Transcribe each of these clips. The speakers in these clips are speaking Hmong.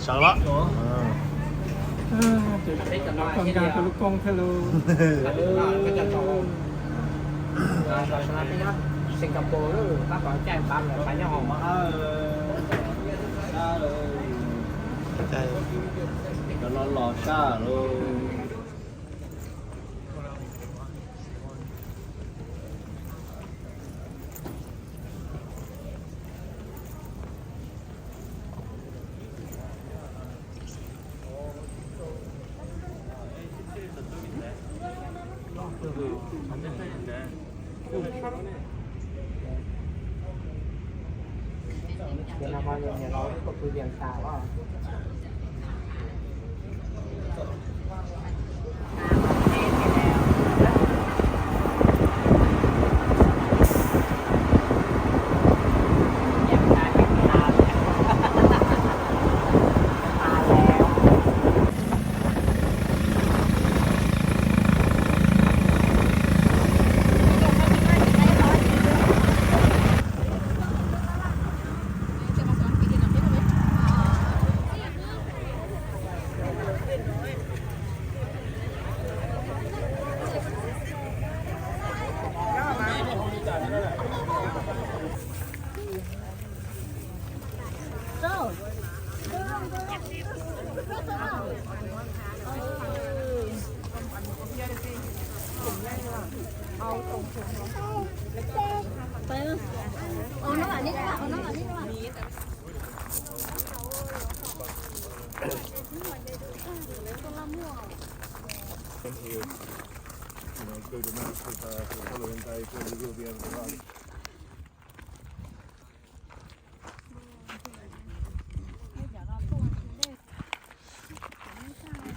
Sawv los. Koj nkag rau lub koob thiab lauj. Singapore lub pab kom caij pab lawm pab nyob hauv. Cov no los sab lauj.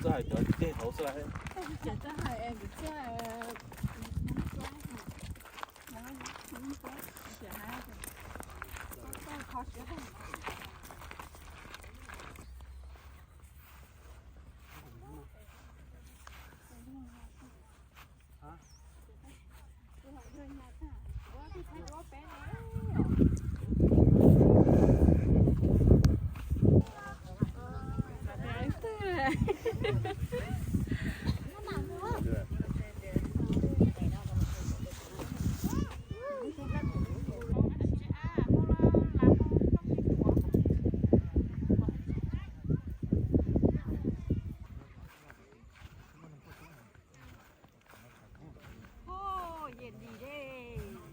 Txawj hais cov dej hauv xwb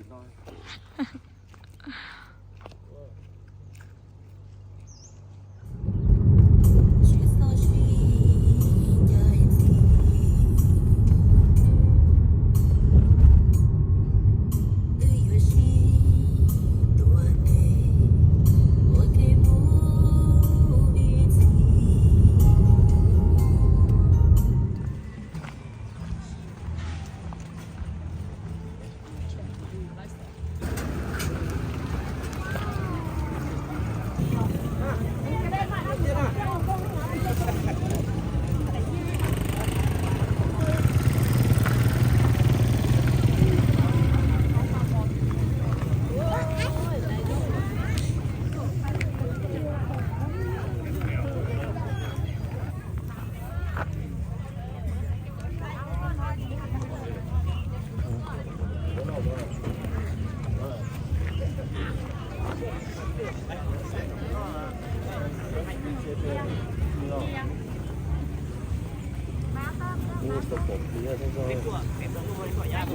las.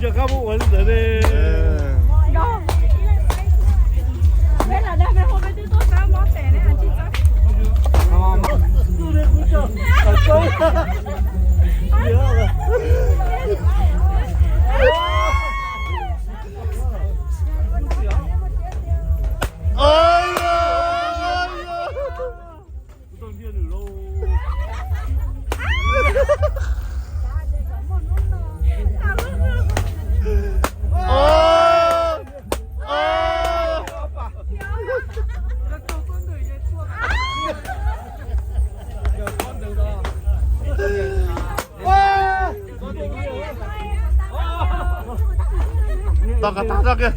Qab muab ua li ntawd ne. Tau qab tag tag kiag.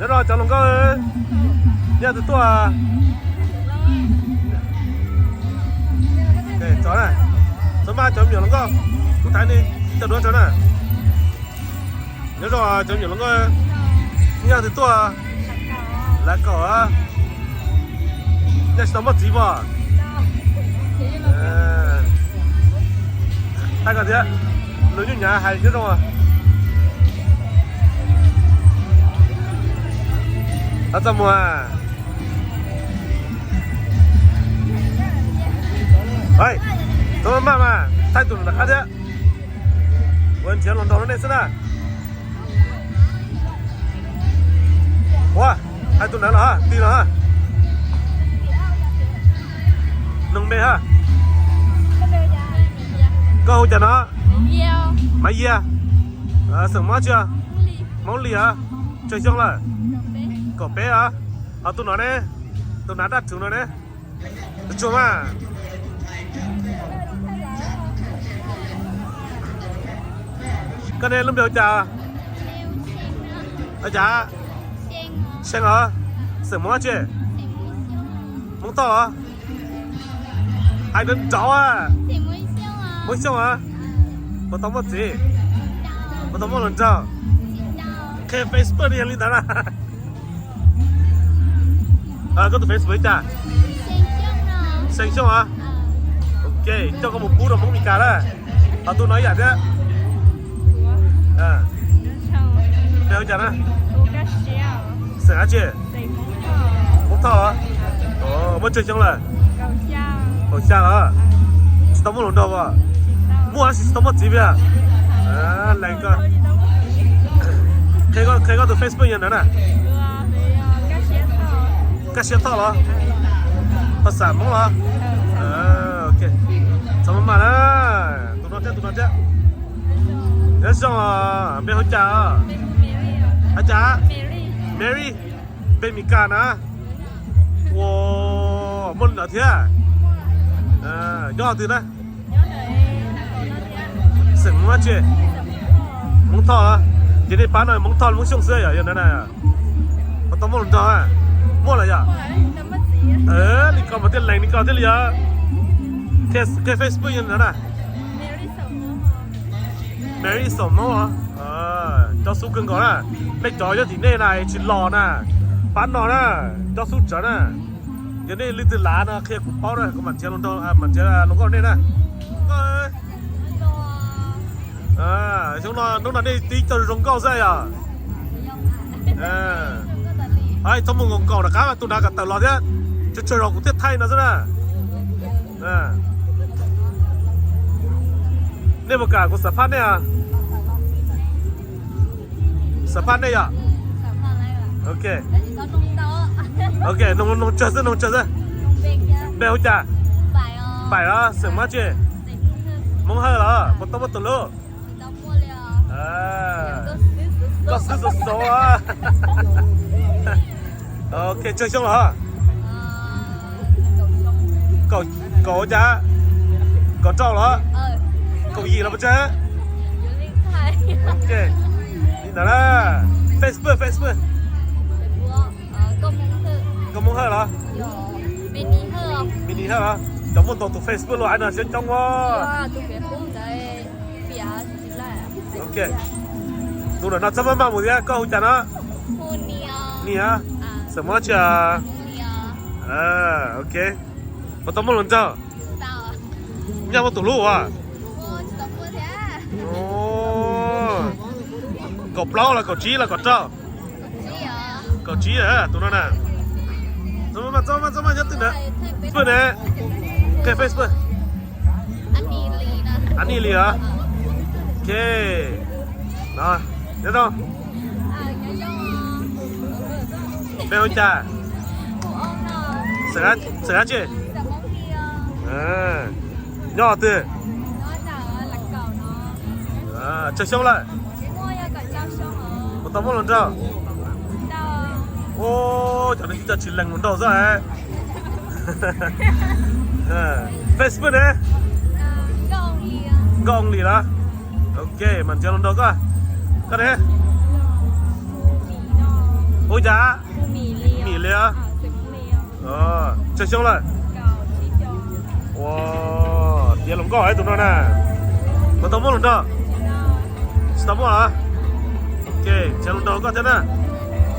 Nyob zoo cov hluas nkauj, nej twg tuaj? Txog na, txog mas cov me nyuam hluas nkauj, kuv thaiv nej coj duab tso na. Nyob zoo cov me nyuam hluas nkauj, nej twg tuaj? Lav kaum. Nej tsis tau muaj txiv puas? Thaij koj thiab, lus nyuj nyav hais nyob zoo. Txaj muag. Txhob maj mas, thaij tus nram qab thiab. Ua nrhiav hluas nraug rau nej xwb na. Ua, hais tus nav los, tig los. Noog npe ha. Koj hu cas no? Maiv Yia. Xeem Hmoob tsi? Hmoob Lis a. Tsawg xyoo lawm? Kaum peb a. Ho tus no ne? Tus nav dab rhuv no ne? Tus tsuag mas. Koj ne lub npe hu cas? Hu cas? Xeeb os. Xeem Hmoob tsi? Hmoob Tauj os. Hais nrov nrov. Hmoob Xyooj os. Puas tau muaj txiv? Puas tau muaj hluas nraug? Qhia Facebook yog li ntawd na. Koj tus Facebook li cas? Xeem Xyooj os. Ok, coj koj mus pub rau Hmoob Meskas na. Ho tus no ib yam thiab. Npe hu cas na? Xeem dab tsi? Hmoob Thoj los? Muaj tsawg xyoo lawm? Kaum xya los? Tsis tau muaj hluas nraug os? Muaj tab sis tsis tau muaj txiv tiag. Lees koj, qhia koj tus Facebook yog ntawd na. Kaj Siab Thoj los? Phas xas Hmoob los? Ok, txhob maj maj na. Tus no thiab, tus no thiab. Nyob zoo, npe hu cas? Hu cas? Mary. Npe Meskas na. Ua, muaj li ntawd thiab. Nyob twg na? Xeem Hmoob dab tsi? Hmoob Thoj los? Ces nej pab no Hmoob Thoj Hmoob Xyooj xwb yom, yog ntawd na. Puas tau muaj hluas nraug? Muaj lawm yom? Li ko mas thiaj lees li ko thiaj li yog. Qhia Facebook yog ntawd na. Mary Xeem Hmoob os. Cob xub kawg nkaus na. Nej cov nyob tim nej na tsis los na, pab no na, cob xub tsawv na. Yog nej leej twg lav no qhia kuv paub na, kuv mam nrhiav hluas nraug, mam nrhiav hluas nkauj nej na. Xyoo no hnub no nej tib co zoo nkauj xwb yom. Txhob mus nkaus nkaus rov qab, tus nrad kom tawm los thiab, tsawg tsawg zaus kuv thiaj thaij no xwb na. Nej puas kam kuv xam phaj nej? Xam phaj nej yom? Ok, noog tsawg xwb, noog tsawg xwb. Npe hu cas? Npaim los? Xeem Hmoob dab tsi? Hmoob Hawj los? Puas tau muaj tus hlub? Koj xwb xov xov. Ok, tsawg xyoo los? Kaum cas? Kaum rau los? Kaum yim los puas tsawg? Ok, li ntawd na. Facebook, Facebook. Koj Hmoob Hawj los? Mini Hawj los? Cov muaj ntau tus Facebook luaj no siab coob os. Ok, tus ntawm no txhob maj maj mus thiab, koj hu cas no? Nia. Xeem Hmoob dab tsi? Ok, puas tau muaj hluas nraug? Nyaj muaj tus hlub as? Kaum plaub los kaum tsib los kaum rau? Kaum tsib, tus no na. Txhob maj, txhob maj, nyob twg ntawd? Facebook ne? Qhia Facebook. Anis Lis os. Ok, nyob zoo. Npe hu cas? Xeem dab tsi? Nyob twg? Tsawg xyoo lawm? Puas tau muaj hluas nraug? Ua, cov no tsis lees hluas nraug xwb. Facebook ne? Nkauj Lis los? Ok, mam nrhiav hluas nraug koj. Koj ne? Hu cas? Mim Lis os. Tsawg xyoo lawm? Ua, tiav hluas nkauj tus no na. Puas tau muaj hluas nraug? Tsis tau muaj los? Ok, nrhiav hluas nraug koj thiab na.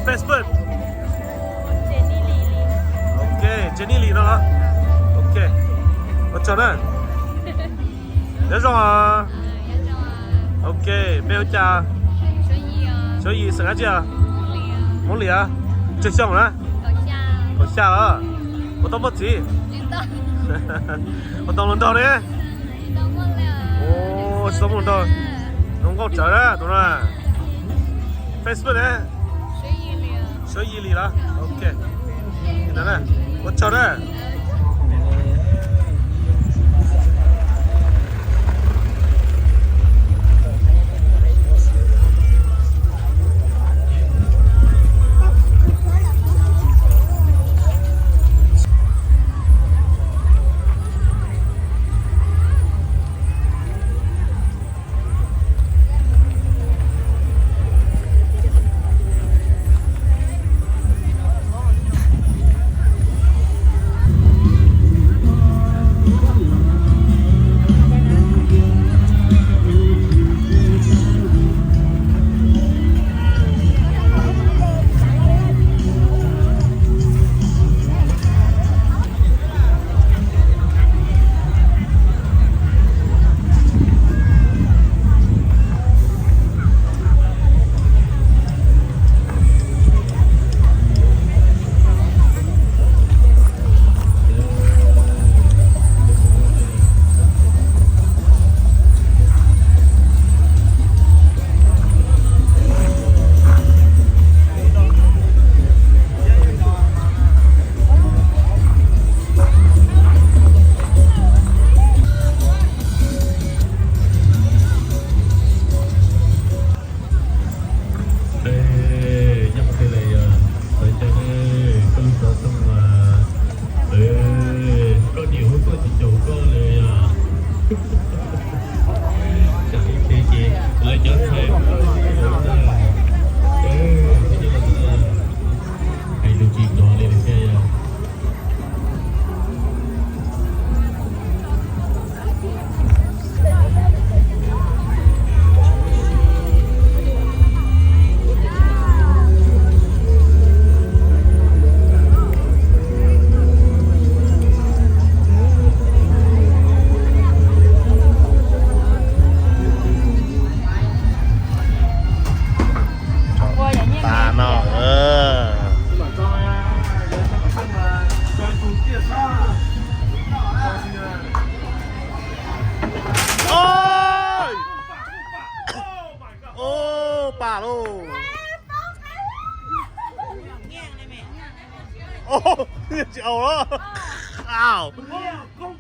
Facebook. Ok, Jenny Lis no los? Ok, ua tsaug na. Nyob zoo. Ok, npe hu cas? Suav Yis, xeem dab tsi? Hmoob Lis. Tsawg xyoo na? Kaum xya os. Puas tau muaj txiv? Puas tau hluas nraug ne? Tsis tau muaj hluas nraug. Hluas nkauj tsawv na tus no. Facebook ne? Suav Yis Lis los? Ok, ua tsaug na. Paj lauj. Tsis aus los. Au. Nws pom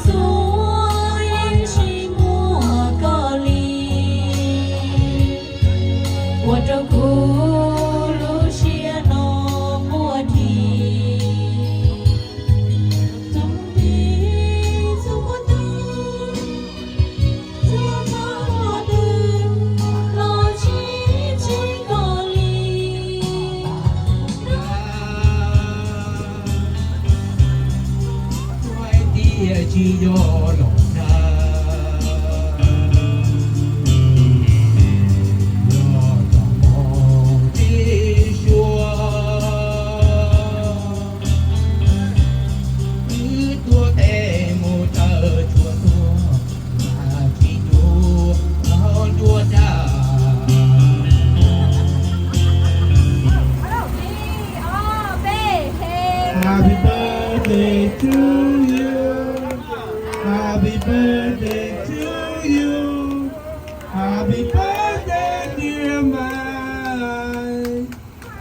xua yeej tsis muaj koj li, ua rau kuv lub siab no muaj dib. Tus tib txhua tus, txhua txhua tus los tsis tsis koj li. Tias tsis yog los dag, los txog moo tib suab, wb tuav tes mus taw tshuaj tuag, mas tsis cuag los nruab dag. Happy birthday to you. Happy birthday to you. Happy birthday, dear Mai.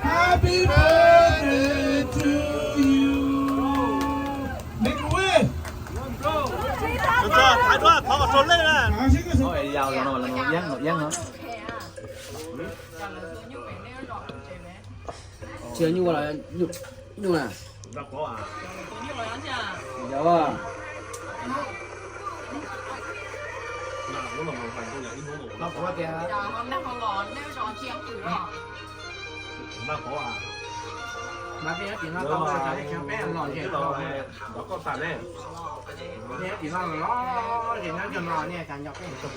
Happy birthday to you. Make a wish. Tsis nyuj los nyuj na. Yog. Mas peb nyob tim no tau, peb los ze, peb nyob tim no los ze nyob tim no, nej cas nco peb.